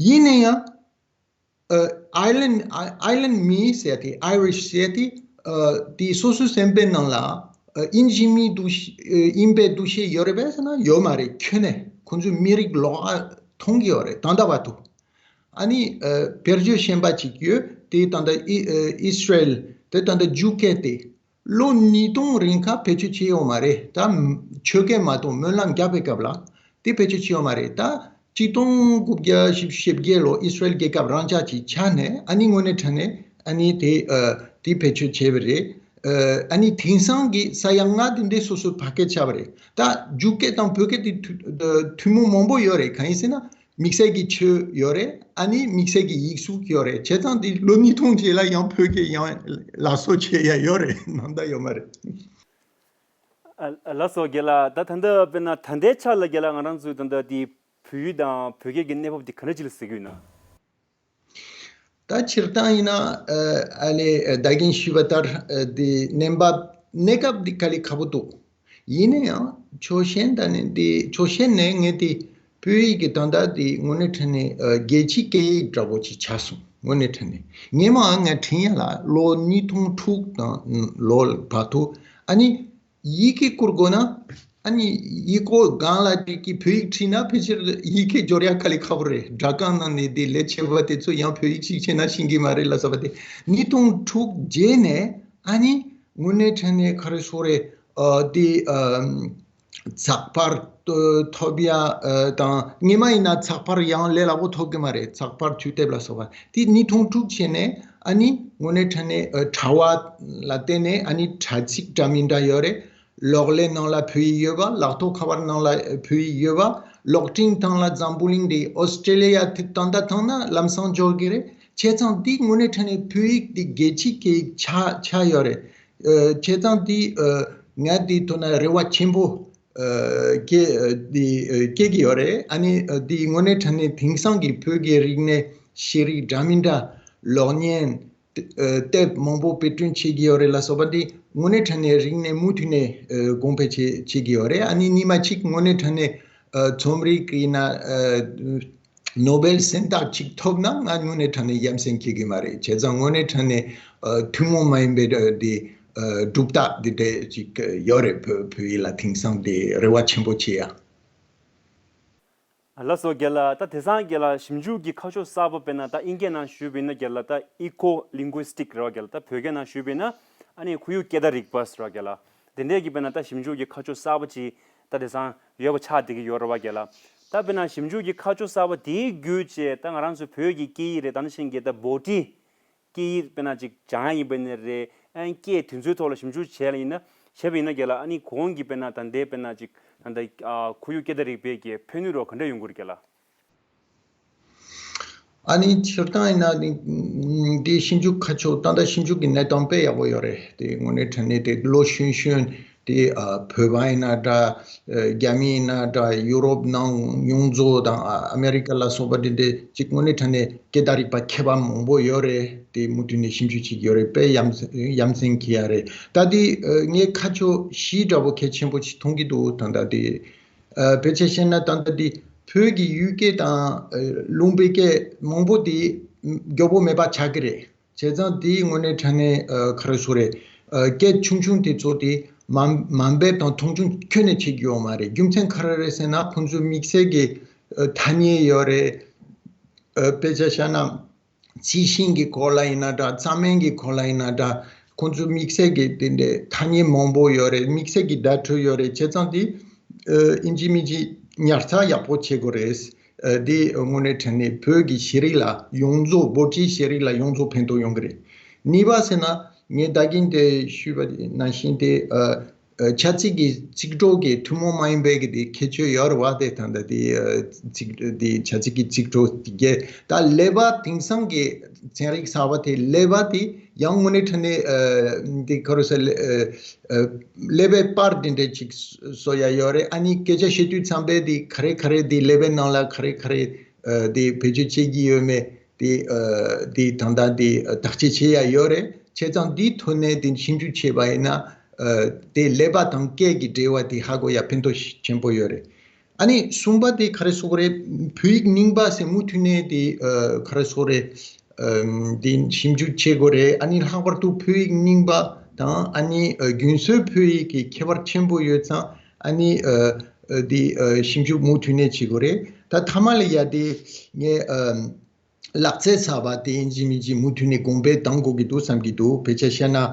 ཡིན་ན་ཡང་ཨ་ཨའི་ལན་ཨ་ཨའི་ལན་མི་ཟེར་དེ། ཨའི་རིཤ་ཟེར་དེ། ཨ་དེ་སོ་སོའི་སེམས་པའི་ནང་ལ་ ཨ་ཨིན་ཇི་མིའི་འདུ་ཤེས་ཨ་ཨིན་པའི་འདུ་ཤེས་ཡོད་རེད་པས་ཟེར་ན་ཡོད་མ་རེད། ཁྱོན་ནས་ཁོང་ཚོའི་མི་རིགས་ལོགས་ཀ་མཐོང་གི་ཡོད་རེད། ད་ལྟ་བར་དུ། ཨ་ནི་ཨ་དཔེར་བརྗོད་གཞན་པ་ཅིག་ཡོད། དེ་ད་ལྟ་ཨི་ཨ་ཨིས་ར་ཨེལ་དེ་ད་ལྟ་རྒྱུག་སྐད་དེ་ལོ་ཉིས་སྟོང་རིང་ཁ་བེད་སྤྱོད་བྱས་ཡོད་མ་རེད། ད་ཆོས་སྐད་མ་གཏོགས་སྨོན་ལམ་བརྒྱབ་པའི་སྐབས་ལ་དེ་བེད་སྤྱོད་བྱས་ཡོད་མ་རེད། ད་ཆིག་སྟོང་དགུ་བརྒྱ་བཞི་བཅུ་ཞེ་བརྒྱད་ལོ་ཨིས་ར་ཨེལ་རྒྱལ་ཁབ་རང་འཇགས་ཅིག་ཆགས་ནས་ཨ་ནི་དངོས་གནས་དྲང་གནས་ཨ་ནི་དེ་ཨ་དེ་བེད་སྤྱོད་བྱས་པ་རེད། ཨ་ཨ་ནི་དེང་སང་གི་ས་ཡ་ལྔ་དེ་འདྲའི་སོ་སོའི་ཕ་སྐད་ཆགས་པ་རེད། ད་རྒྱུག་སྐད་དང་བོད་སྐད་དེ་ཐུ་ཐུན་མོང་མང་པོ་ཡོད་རེད། གང་ཡིན་ཟེར་ན་དམིགས་བསལ་གྱི་ཆོས་ཡོད་རེད། ཨ་ནི་དམིགས་བསལ་གྱི་ཡིག་གཟུགས་ཡོད་རེད། བྱས་ཙང་དེ་ལོ་ཉིས་སྟོང་རྗེས་ལ་ཡང་བོད་སྐད་ཡང་ལག་བཟོ་བྱས་ཡ་ཡོད་རེད། ནང་ད་ཡོད་མ་རེད། ཨ་ལགས་སོ་རྒན་ལགས། ད་ད་ལྟ་དཔེར་ན་ད་ལྟའི་ཆ་ལ་རྒན་ལགས་ང་རང་ཚོའི་ད་ལྟ་དེ་བོད་ཡིག་དང་བོད་སྐད་ཀྱི་གནས་བབ་དེ་ག་འདྲ་ཅིག་ལ་གཟིགས་ཀྱི་ཡོད་ན། ད་སྤྱིར་བཏང་ཡིན་ན་ཨ་ཨ་ལས་ཨ་ད་གིན་ཞུས་པ་ལྟར་ཨ་དེ་གནས་བབ་གནས་སྐབས་འདི་དཀའ་ལས་ཁག་པོ་འདུག་ཡིན་ན་ཡང་ཕྱོགས་གཞན་དང་ནི་འདི་ཕྱོགས་གཞན་ནས་ངས་དེ་བོད་ཡིག་གི་ད་ལྟ་དེ་དངོས་གནས་དྲང་གནས་ཨ་རྒྱལ་སྤྱིའི་སྐད་ཡིག་འདྲ་པོ་ཅིག་ཆགས་སོང་། དངོས་གནས་དྲང་གནས་སྔས་མ་ང་དྲན་ཡ་ལ་ལོ་ཉིས་སྟོང་དྲུག་དང་ལོ་བར་དུ་ཨ་ནི་ཡི་གེ་བསྐུར་དགོས་ན་ཨ་ནི་ཡི་གེ་སྒང་ལ་དེ་གི་བོད་ཡིག་བྲིས་ན་ཕལ་ཆེར་ཡི་གེ་སྦྱོར་ཡ་དཀའ་ལས་ཁག་པོ་རེད། སྦྲག་སྒང་ནང་ནས་དེ་ལས་བྱེད་པ་དེ་ཚོ་ཡང་བོད་ཡིག་ཅིག་བྱས་ན་ཤེས་ཀྱི་མ་རེད་ལ་སོགས་པ་དེ་ཉིས་སྟོང་དྲུག་རྗེས་ནས་ཨ་ནི་དངོས་གནས་དྲང་གནས་ག་རེ་ཟེར་རེད། ཨ་དེ་ཨ་ཚགས་པར་ཐོབ་ཡ་ཨ་དང་སྔས་མ་ཡིན་ན་ཚགས་པར་ཡང་ལས་སླ་པོ་ཐོབ་ཀྱི་མ་རེད། ཚགས་པར་དུས་དེབ་ལ་སོགས་པ་དེ་ཉིས་སྟོང་དྲུག་བྱས་ནས་ཨ་ནི་དངོས་གནས་དྲང་གནས་ཨ་དྲ་བ་ལ་བརྟེན་ནས་ཨ་ནི་དྲ་ཚིགས་འདྲ་མི་འདྲ་ཡོད་རེད། གློག་ཀླད་ནང་ལ་བོད་ཡིག་ཡོད་པ། ལག་ཐོག་ཁ་པར་ནང་ལ་བོད་ཡིག་ཡོད་པ། གློག་འཕྲིན་སྟེང་ལ་འཛམ་བུ་གླིང་འདི་ཨོ་སི་ཀྲི་ལི་ཡ་དེ་ད་ལྟ་ཐང་ན་ལམ་སང་འབྱོར་གི་རེད། བྱས་ཙང་འདི་དངོས་གནས་དྲང་གནས་བོད་ཡིག་འདི་རྒྱལ་སྤྱིའི་སྐད་ཡིག་ཆགས་ཆགས་ཡོད་རེད། ཨ་བྱས་ཙང་འདི་ཨ་ང་འདི་ཐོག་ན་རེ་བ་ཆེན་པོ་ཨ་སྐྱེ་ཨ་འདི་ཨ་སྐྱེ་གི་ཡོད་རེད། ཨ་ནི་ཨ་འདི་དངོས་གནས་དྲང་གནས་དེང་སང་གི་བོད་ཀྱི་རིག་གནས་ཤེས་རིག་འདྲ་མི་འདྲ་གློག་བརྙན། ཨ་དེབ་མང་པོ་དཔེ་སྐྲུན་བྱེད་ཀྱི་ཡོད་རེད་ལ་སོགས་པ་འདི་དངོས་གནས་དྲང་གནས་རིག་གནས་མུ་མཐུད་ནས་ཨ་གོང་འཕེལ་བྱེད་བྱེད་ཀྱི་ཡོད་རེད། ཨ་ནི་གཉིས་མ་གཅིག་དངོས་གནས་དྲང་གནས་ཨ་རྩོམ་རིག་ཡིན་ན་ཨ་ནོ་བེལ་གཟེངས་རྟགས་གཅིག་ཐོབ་ན་ང་དངོས་གནས་དྲང་གནས་ཡ་མཚན་སྐྱེ་གི་མ་རེད། བྱས་ཙང་དངོས་གནས་དྲང་གནས་ཨ་ཐུན་མོང་མ་ཡིན་པའི་འདི་ཨ་གྲུབ་རྟགས་འདི་འདྲ་ཅིག་ཡོད་རེད། བོད་བོད་ཡིག་ལ་དེང་སང་འདི་རེ་བ་ཆེན་པོ་བྱེད་ཡ། ལགས་སོ་རྒན་ལགས། ད་དེང་སང་རྒན་ལགས་ཞིབ་འཇུག་གི་ཁ་ཕྱོགས་གསར་པ་དཔེར་ན་ད་ཨིན་སྐད་ནང་ཞུས་པ་ཡིན་ན་རྒན་ལགས་ད་ཨི་ཀོ་ལིང་གུ་སི་ཊིག་རེད་བ་རྒན་ལགས། ད་བོད་སྐད་ནང་ཞུས་པ་ཡིན་ན་ཨ་ནི་ཁོར་ཡུག་སྐད་བརྡ་རིག་པ་ཟེར་བ་རྒན་ལགས། དེ་འདྲས་ཀྱི་དཔེར་ན་ད་ཞིབ་འཇུག་གི་ཁ་ཕྱོགས་གསར་པ་ཅིག་ད་དེང་སང་ཡོད་པ་ཆགས་བསྡད་ཀྱི་ཡོད་རེད་བ་རྒན་ལགས། ད་དཔེར་ན་ཞིབ་འཇུག་གི་ཁ་ཕྱོགས་གསར་པ་དེའི་བརྒྱུད་བྱས་ད་ང་རང་ཚོའི་བོད་ཀྱི་སྐད་ཡིག་རེད། ད་ནང་བཞིན་གྱི་ད་འབོད་སྒྲིག་སྐད་ཡིག་དཔེར་ན་ཅིག་སྦྱང་ཡ་ཡིན་པ་ནི་རེད། ཨན་སྐད་དེ་ཚོའི་ཐོག་ལ་ཞིབ་འཇུག་བྱས་ལ་ཡིན་ན་བྱས་པ་ཡིན་ན་རྒན་ལགས། ཨ་ནི་གོང་གི་དཔེར་ན་ད་ལྟའི་དཔེར་ན་ཅིག་ད་ལྟ་ཨ་ཁོར་ཡུག་སྐད་བརྡ་རིག་པའི་གི་ཕན་ནུས་རོགས་ག་འདྲ་ཡོང་གི་རེད་རྒན་ལགས། ཨ་ནི་སྤྱིར་བཏང་ཡིན་ན་འདི་འདི་ཞིབ་འཇུག་ཁ་ཕྱོགས་ད་ལྟ་ཞིབ་འཇུག་གི་གནས་སྟངས་དཔེ་ཡག་པོ་ཡོད་རེད། དེ་དངོས་གནས་དྲང་གནས་དེ་ལོ་གཞོན་གཞོན་དེ་ཨ་བོད་པ་ཡིན་ན་འདྲ། ཨ་རྒྱ་མི་ཡིན་ན་འདྲ། ཡུ་རོབ་ནང་ཡོངས་རྫོགས་དང་ཨ་ཨ་མེ་རི་ཀ་ལ་སོགས་པ་འདི་འདྲའི་ཅིག་དངོས་གནས་དྲང་གནས་སྐད་བརྡ་རིག་པ་མཁས་པ་མང་པོ་ཡོད་རེད། དེ་མུ་མཐུད་ནས་ཞིབ་འཇུག་བྱེད་ཀྱི་ཡོད་རེད། དཔེ་ཡ་མཚན་ཡ་མཚན་སྐྱེ་ཡ་རེད། ད་དེ་ཨ་ངས་ཁ་ཕྱོགས་བཞི་འདྲ་པོ་གལ་ཆེན་པོ་ཞིག་མཐོང་གི་འདུག་ད་ལྟ་དེ་ཨ་ཕལ་ཆེར་བཤད་ན་ད་ལྟ་དེ་བོད་ཀྱི་ཡུལ་སྐད་དང་ཨ་ལུང་པའི་སྐད་མང་པོ་དེ་མགྱོགས་པོ་མེད་པ་ཆགས་ཀྱི་རེད། བྱས་ཙང་དེའི་དངོས་གནས་དྲང་གནས་ཨ་ག་རེ་ཟེར་རེད། ཨ་སྐད་ཆུང་ཆུང་དེ་ཚོ་དེ་མ་མ་འབེབས་དང་མཐོང་ཆུང་ཁྱོན་ནས་བྱེད་ཀྱི་ཡོད་མ་རེད། རྒྱུ་མཚན་ག་རེ་རེད་ཟེར་ན་ཁོང་ཚོའི་དམིགས་བསལ་གྱི་ཨ་ཐ་སྙད་ཡོད་རེད། ཨ་དཔེ་ཆ་བཞག་ན་རྩི་ཤིང་གི་སྐོར་ལ་ཡིན་ན་འདྲ། རྩྭ་སྨན་གྱི་སྐོར་ལ་ཡིན་ན་འདྲ། ཁོང་ཚོའི་དམིགས་བསལ་གྱི་དེ་འདྲའི་ཐ་སྙད་མང་པོ་ཡོད་རེད། དམིགས་བསལ་གྱི་བརྡ་སྤྲོད་ཡོད་རེད། བྱས་ཙང་དེ་ཨ་ཨིན་ཇི་མིན་ཇི་ཉར་ཚགས་ཡག་པོ་བྱེད་དགོས་རེད། ཨ་འདི་དངོས་གནས་དྲང་གནས་བོད་ཀྱི་ཤེས་རིག་ལ་ཡོངས་རྫོགས་འབོད་སྒྲིག་ཤེས་རིག་ལ་ཡོངས་རྫོགས་ཕན་ཐོགས་ཡོང་གི་རེད། གཉིས་པ་ཟེར་ན་ངས་ད་གིན་དེ་ཞུས་པ་ནང་བཞིན་དེ་ཨ་ཨ་བྱ་ཚིག་གི་ཚིག་གྲོགས་ཀྱི་ཐུན་མོང་མ་ཡིན་པའི་གི་དེ་ཁྱད་ཆོས་ཡོད་རེད་བ། དེ་ད་ལྟ་དེ་ཨ་ཚིག་དེ་བྱ་ཚིག་གི་ཚིག་གྲོགས་དེ་གས་ད་ཀླད་པ་དེང་སང་གི་ཚན་རིག་གསར་པ་དེ་ཀླད་པ་དེ་ཡང་དངོས་གནས་དྲང་གནས་ཨ་དེ་ག་རེ་ཟེར་ཨ་ཨ་ཀླད་པའི་པར་དེ་འདྲ་ཅིག་བཟོ་ཡ་ཡོད་རེད། ཨ་ནི་སྐད་ཆ་བཤད་དུས་ཙམ་པས་དེ་ག་རེ་ག་རེ་དེ་ཀླད་པའི་ནང་ལ་ག་རེ་ག་རེ་ཨ་དེ་བེད་སྤྱོད་བྱེད་ཀྱི་ཡོད་མེད་དེ་ཨ་དེ་ད་ལྟ་དེ་ཨ་བརྟག་དཔྱད་བྱེད་ཡ་ཡོད་རེད། བྱས་ཙང་དེའི་ཐོག་ནས་དེ་ཞིབ་འཇུག་བྱས་པ་ཡིན་ན་ཨ་དེ་ཀླད་པ་དང་སྐད་ཀྱི་འབྲེལ་བ་དེ་ཧ་གོ་ཡ་ཕན་ཐོགས་ཆེན་པོ་ཡོད་རེད། ཨ་ནི་གསུམ་པ་དེ་ག་རེ་ཟེར་དགོས་རེད། བོད་ཡིག་རྙིང་པ་ཟེར་མུ་མཐུད་ནས་དེ་ཨ་ག་རེ་ཟེར་དགོས་རེད། ཨམ་དེ་ཞིབ་འཇུག་བྱེད་དགོས་རེད། ཨ་ནི་ལྷག་པར་དུ་བོད་ཡིག་རྙིང་པ་ དང་ཨ་ནི་ཨ་རྒྱུན་སྲོལ་ཕུལ་ཡས་ཀྱི་ཁྱད་པར་ཆེན་པོ་ཡོད་ཙང་ཨ་ནི་ཨ་ཨ་དེ་ཨ་ཞིབ་འཇུག་མུ་མཐུད་ནས་བྱེད་དགོས་རེད། ད་མཐའ་མ་ལ་ཡ་དེ་ངས་ཨ་ལག་རྩལ་གསར་པ་དེ་ཡིན་གཅིག་མིན་གཅིག་མུ་མཐུད་ནས་གོང་འཕེལ་གཏང་དགོས་ཀྱི་འདུག་བསམ་གྱི་འདུག་དཔེ་ཆ་བཤད་ན་ཨ་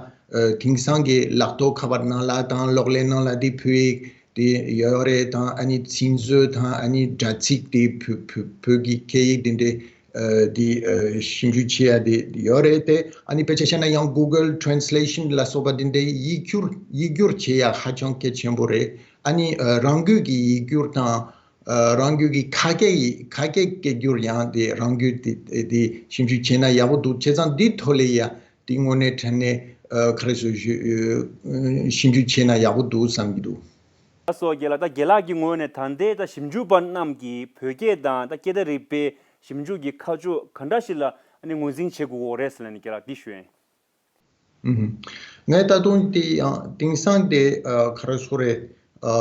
དེང་སང་གི་ལག་ཐོགས་ཁ་པར་ནང་ལ་དང་གློག་ཀླད་ནང་ལ་དེ་ཕུལ་ཡས་དེ་ཡོད་རེད། དང་ཨ་ནི་ཚིག་མཛོད་དང་ཨ་ནི་དྲ་ཚིགས་དེ་བོད་བོད་བོད་ཀྱི་སྐད་ཡིག་དེ་འདྲའི་ཨ་དེ་ཨ་ཞིབ་འཇུག་བྱེད་ཡ་དེ་ཡོད་རེད་དེ། ཨ་ནི་དཔེ་ཆ་བཤད་ན་ཡང་Google Translation ལ་སོགས་པ་དེ་འདྲའི་ཡིག་སྒྱུར་ཡིག་སྒྱུར་བྱེད་ཡ་ཧ་ཅང་གལ་ཆེན་པོ་རེད། ཨ་ནི་ཨ་རང་འགུལ་གྱི་ཡིག་སྒྱུར་དང་ཨ་རང་འགུལ་གྱི་ཁ་སྐད་ཡིག་ཁ་སྐད་སྐད་སྒྱུར་ཡང་དེ་རང་འགུལ་དེ་དེ་ཞིབ་འཇུག་བྱས་ན་ཡག་པོ་འདུག་བྱས་ཙང་འདི་ཐོག་ལ་ཡ་དེ་དངོས་གནས་དྲང་གནས་ཨ་ག་རེ་ཟེར་ཞུ་ཞིབ་འཇུག་བྱས་ན་ཡག་པོ་འདུག་བསམ་གྱི་འདུག་ལགས་སོ་རྒན་ལགས། ད་རྒན་ལགས་ཀྱི་ངོས་ནས་ད་ལྟའི་ད་ཞིབ་འཇུག་པ་རྣམས་ཀྱིས་བོད་སྐད་དང་ད་སྐད་བརྡ་རིག་པའི་ཞིབ་འཇུག་གི་ཁ་ཕྱོགས་ག་འདྲ་ཞིག་ལ་ཨ་ནི་ངོས་འཛིན་བྱེད་དགོས་ཀྱི་ཡོད་རེད་ཟེར་ལབ་ནས་རྒན་ལགས་འདི་ཞུ་ཡིན། ཨུམ། ངས་ད་དུང་དེ་ཡང་དེང་སང་དེ་ཨ་ག་རེ་ཟེར་རེད། ཨ་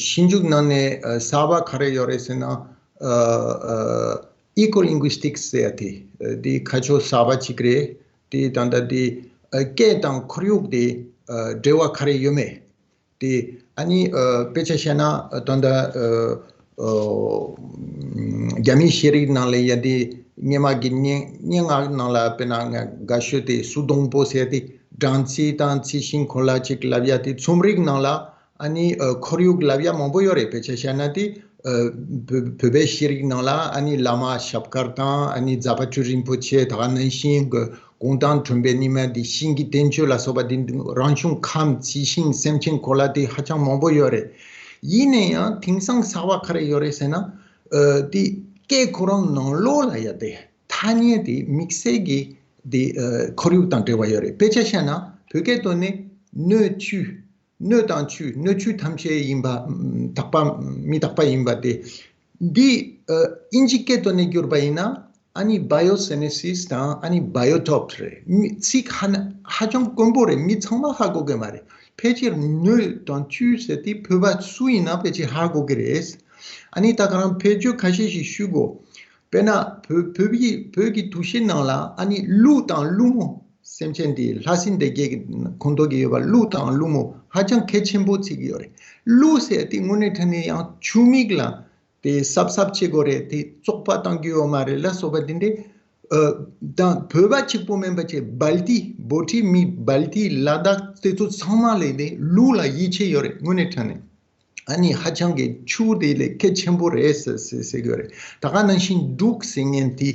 ཞིབ་འཇུག་ནང་ནས་ཨ་གསར་པ་ག་རེ་ཡོད་རེད་ཟེར་ན་ཨ་ཨ་Eco-linguistics ཟེར་ཡ་དེ་ཨ་དེ་ཁ་ཕྱོགས་གསར་པ་ཅིག་རེད། དེ་ད་ལྟ་དེ་ཨ་སྐད་དང་ཁོར་ཡུག་དེ་ཨ་འབྲེལ་བ་ག་རེ་ཡོད་མེད། དེ་ཨ་ནི་ཨ་དཔེ་ཆ་བཤད་ན་ཨ་ད་ལྟ་ཨ་ཨ་རྒྱ་མིའི་ཤེས་རིག་ནང་ལ་ཡ་དེ་སྔོན་མ་གི་སྙན་སྙན་ངག་ནང་ལ་དཔེར་ན་ང་དགའ་ཤོས་དེ་སུ་དོང་པོ་ཟེར་དེ་སྦྲང་རྩི་དང་རྩི་ཤིང་གོ་ལ་ཅིག་ལབ་ཡ་དེ་རྩོམ་རིག་ནང་ལ་ཨ་ནི་ཨ་ཁོར་ཡུག་ལབ་ཡ་མང་པོ་ཡོད་རེད། དཔེ་ཆ་བཤད་ན་དེ་ཨ་བོད་བོད་པའི་ཤེས་རིག་ནང་ལ་ཨ་ནི་བླ་མ་ཞབས་དཀར་དང་ཨ་ནི་རྫ་དཔལ་སྤྲུལ་རིན་པོ་ཆེ་ད་ག་ནང་བཞིན་གི་གུང་ཐང་ཁྲོན་པའི་ཉི་མ་འདི་ཤིང་གི་བསྟན་བཅོས་ལ་སོགས་པ་འདི་རང་བྱུང་ཁམས་རྩི་ཤིང་སེམས་ཅན་གོ་ལ་དེ་ཧ་ཅང་མང་པོ་ཡོད་རེད། ཡིན་ན་ཡང་དེང་སང་གསར་པ་ག་རེ་ཡོད་རེད་ཟེར་ན་ཨ་དེ་སྐད་ཁོ་རང་ནང་ལོགས་ལ་ཡ་དེ་ཐ་སྙད་དེ་དམིགས་བསལ་གྱི་དེ་ཨ་ཁོར་ཡུག་དང་འབྲེལ་བ་ཡོད་རེད། དཔེ་ཆ་བཤད་ན་བོད་སྐད་ཐོག་ནས་སྣོད་བཅུད། སྣོད་དང་བཅུད་སྣོད་བཅུད་ཐམས་ཅད་ཡིན་པ་དག་པ་མི་རྟག་པ་ཡིན་པ་དེ། འདི་ཨ་ཨིན་ཇི་སྐད་ཐོག་ནས་བསྒྱུར་པ་ཡིན་ན་ཨ་ནི་Biogenesis དང་ཨ་ནི་Biotope རེད། མི་ཚིག་ཧ་ན་ཧ་ཅང་དཀོན་པོ་རེད། མི་ཚང་མ་ཧ་གོ་གི་མ་རེད། ཕལ་ཆེར་སྣོད་དང་བཅུད་ཟེར་དེ་བོད་པ་སུ་ཡིན་ན་ཕལ་ཆེར་ཧ་གོ་གི་རེད། ཨ་ནི་ད་ག་རང་ཕལ་ཆེར་ཁ་ཤས་ཤིག་ཞུ་དགོས། དཔེར་ན་བོད་བོད་ཀྱི་བོད་ཀྱི་དུ་ཤེས་ནང་ལ་ཨ་ནི་ཀླུ་དང་ཀླུ་མོ། སེམས་ཅན་དེ་ལྷ་སྲིན་སྡེ་བརྒྱད་ཀྱི་ཁོངས་གཏོགས་ཀྱི་ཡོད་པ་ཀླུ་དང་ཀླུ་མོ་ཧ་ཅང་གལ་ཆེན་པོ་བརྩི་གི་ཡོད་རེད། ཀླུ་ཟེར་དེ་དངོས་གནས་དྲང་གནས་ཡང་ཆུ་མིག་ལ་དེ་སྲབ་སྲབ་བྱེད་དགོས་རེད། དེ་བཙོག་པ་བཏང་རྒྱུ་ཡོད་མ་རེད་ལ་སོགས་པ་དེ་འདྲས། ཨ་དང་བོད་པ་གཅིག་པོ་མིན་པ་བྱས་སྦལ་ཏི་བྷོ་ཊི་མི་སྦལ་ཏི་ལ་དྭགས་དེ་ཚོ་ཚང་མ་ལས་དེ་ཀླུ་ལ་ཡིད་ཆེས་ཡོད་རེད། དངོས་གནས་དྲང་གནས། ཨ་ནི་ཧ་ཅང་གི་ཆུ་དེ་ལས་གལ་ཆེན་པོ་རེད་ཟེར་ཟེར་ཟེར་གི་ཡོད་རེད། ད་ག་ནང་བཞིན་འབྲུག་ཟེར་མཁན་དེ་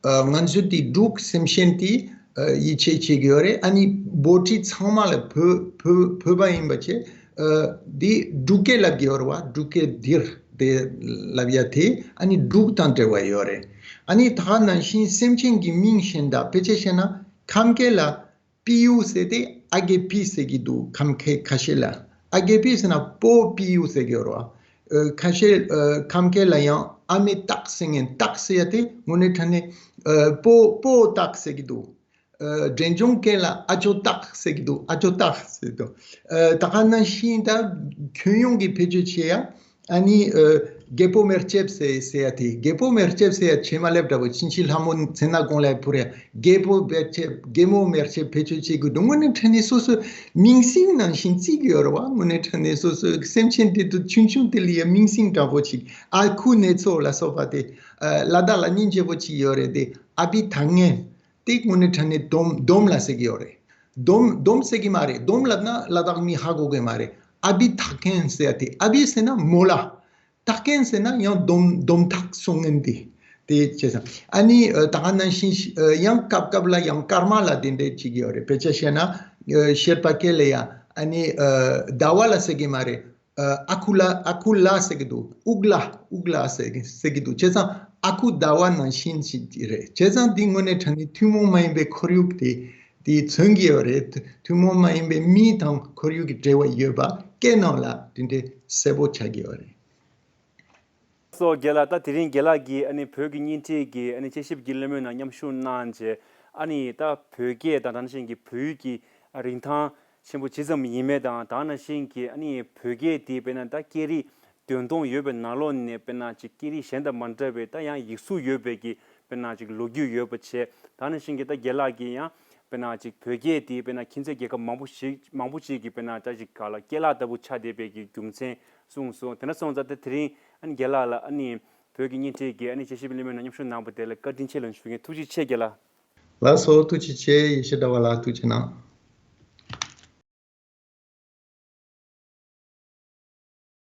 ཨ་ང་ཚོ་དེ་འབྲུག་སེམས་ཅན་དེ་ཨ་ཡིད་ཆེས་བྱེད་གི་ཡོད་རེད། ཨ་ནི་བྷོ་ཊི་ཚང་མ་ལ་བོད་བོད་བོད་པ་ཡིན་པ་བྱས་ཨ་དེ་འབྲུག་སྐད་ལབ་གི་ཡོད་རེད་བ། འབྲུག་སྐད་དིར་དེ་ལབ་ཡ་དེ་ཨ་ནི་འབྲུག་དང་འབྲེལ་བ་ཡོད་རེད། ཨ་ནི་ད་ག་ནང་བཞིན་སེམས་ཅན་གྱི་མིང་གཞན་དག་དཔེ་ཆ་བཤད་ན་ཁམས་སྐད་ལ། པི་ཡུ་ཟེར་ཏེ་ཨ་གེ་པི་ཟེར་གྱི་འདུག་ཁམས་སྐད་ཁ་ཤས་ལ། ཨ་གེ་པི་ཟེར་ན་པོ་པི་ཡུ་ཟེར་གྱི་ཡོད་རེད་བ། ཨ་ཁ་ཤས་ཨ་ཁམས་སྐད་ལ་ཡང་ཨ་མའི་སྟག་ཟེར་མཁན་སྟག་ཟེར་ཡ་དེ་དངོས་གནས་དྲང་གནས་ཨ་པོ་པོ་སྟག་ཟེར་གྱི་འདུག་ཨ་འབྲས་ལྗོངས་སྐད་ལ་ཨ་ཅོ་སྟག་ཟེར་གྱི་འདུག་ཨ་ཅོ་སྟག་ཟེར་འདུག་ཨ་ད་ག་ནང་བཞིན་ད་ཁྱོན་ཡོངས་ཀྱི་བེད་སྤྱོད་བྱེད་ཡ། ཨ་ནི་ཨ་རྒད་པོ་མེར་ལྕེབ་ཟེར་ཟེར་ཡ་དེ། རྒད་པོ་མེར་ལྕེབ་ཟེར་ཡ་ཆེ་མ་ལེབ་འདྲ་པོ་ཕྱིན་ཅི་ལྷ་མོ་མཚན་ན་དགོང་ལ་ཕུར་ཡ། རྒད་པོ་མེར་ལྕེབ་རྒད་མོ་མེར་ལྕེབ་བེད་སྤྱོད་བྱེད་དགོས་འདུག་དངོས་གནས་དྲང་གནས་སོ་སོའི་མིང་སྲིང་ནང་བཞིན་བརྩི་གི་ཡོད་རེད་བ། དངོས་གནས་དྲང་གནས་སོ་སོའི་སེམས་ཅན་དེ་ཚོ་ཆུང་ཆུང་དེ་ལ་ཡ་མིང་སྲིང་འདྲ་པོ་ཅིག་ཨ་ཁུ་ནེ་ཚོ་ལ་སོགས་པ་དེ་ཨ་ལ་དྭགས་ལ་སྙིང་རྗེ་པོ་ཅིག་ཡོད་རེད་དེ། ཨ་བི་ཐང་ངན། དེ་དངོས་གནས་དྲང་གནས་སྡོམ་སྡོམ་ལ་ཟེར་གྱི་ཡོད་རེད། སྡོམ་སྡོམ་ཟེར་གྱི་མ་རེད། སྡོམ་ལབ་ན་ལ་དྭགས་མི་ཧ་གོ་གི་མ་རེད། ཨ་བི་ཐག་ཁན་ཟེར་ཡ་དེ། ཨ་བི་ཟེར་ན་མོ་ལ། ཐག་ཁན་ཟེར་ན་ཡང་སྡོམ་སྡོམ་ཐག་སོང་ངན་དེ། དེ་བྱས་ཙང་ཨ་ནི་ཨ་ད་ག་ནང་བཞིན་ཨ་ཡང་སྐབས་སྐབས་ལ་ཡང་སྐར་མ་ལ་དེ་འདྲས་བྱེད་ཀྱི་ཡོད་རེད། དཔེ་ཆ་བཤད་ན་ཨ་བཤད་པ་སྐད་ལ་ཡ་ཨ་ནི་ཨ་ཟླ་བ་ལ་ཟེར་གྱི་མ་རེད། ཨ་ཨ་ཁུ་ལ་ཨ་ཁུ་ལ་ཟེར་གྱི་འདུག་དབུགས་ལ་དབུགས་ལ་ཟེར་གྱི་ཟེར་གྱི་འདུག་བྱས་ཙང་ཨ་ཁུ་ཟླ་བ་ནང་བཞིན་ཞིག་རེད། བྱས་ཙང་འདི་དངོས་གནས་དྲང་གནས་ཐུན་མོང་མ་ཡིན་པའི་ཁོར་ཡུག་དེ་དེ་མཚོན་གྱི་ཡོད་རེད། ཐུན་མོང་མ་ཡིན་པའི་མི་དང་ཁོར་ཡུག་གི་འབྲེལ་བ་ཡོད་པ་སྐད་ནང་ལ་དེ་འདྲའི་གསལ་པོ་ཆགས་ཀྱི་ཡོད་རེད། སོ་རྒན་ལགས། ད་དེ་རིང་རྒན་ལགས་ཀྱིས་ཨ་ནི་བོད་ཀྱི་བརྙན་འཕྲིན་གྱི་ཨ་ནི་དཔྱད་ཞིབ་ཀྱི་གླེང་མོལ་ནང་མཉམ་ཞུགས་གནང་རྗེས། ཨ་ནི་ད་བོད་སྐད་དང་དེ་ནང་བཞིན་གྱི་བོད་ཡིག་གི་རིན་ཐང་ཆེན་པོ་ཇི་ཙམ་ཡིན་མིན་དང་། དེ་ནང་བཞིན་གྱི་ཨ་ནི་བོད་སྐད་དེ་དཔེར་ན་ད་སྐད་རིགས་འདོན་སྟངས་ཡོད་པའི་ནང་ལོགས་ནས་དཔེར་ན་ཅིག་སྐད་རིགས་གཞན་དང་མ་འདྲ་བའི་ད་ཡང་ཡིག་གཟུགས་ཡོད་པའི་གི་དཔེར་ན་ཅིག་ལོ་རྒྱུས་ཡོད་པ་བྱས། དེ་ནང་བཞིན་གྱི་ད་རྒན་ལགས་ཀྱིས་ཡང་ དཔེར་ན་ཅིག་བོད་སྐད་དེ་དཔེར་ན་ཁྱིམ་མཚེས་རྒྱལ་ཁབ་མང་པོ་ཞིག་མང་པོ་ཅིག་གིས་དཔེར་ན་ད་ཅིག་ག་ལ་སྐད་ལག་ལྟ་བུ་ཆགས་བསྡད་པའི་གི་རྒྱུ་མཚན་གསུངས་སོང་། དེ་འདྲ་སོང་ཙང་ད་དེ་རིང་ཨ་ནི་རྒན་ལགས་ལ་ཨ་ནི་བོད་ཀྱི་བརྙན་འཕྲིན་གྱི་ཨ་ནི་དཔྱད་ཞིབ་གླེང་མོལ་ནང་མཉམ་ཞུགས་གནང་བ་དེ་ལ་བཀའ་དྲིན་ཆེ་ལབ་ཞུ་མཁན། ཐུགས་རྗེ་ཆེ་རྒན་ལགས། ལགས་སོ། ཐུགས་རྗེ་ཆེ། ཡེ་ཤེས་ཟླ་བ་ལགས་ཐུགས་རྗེ་གནང་།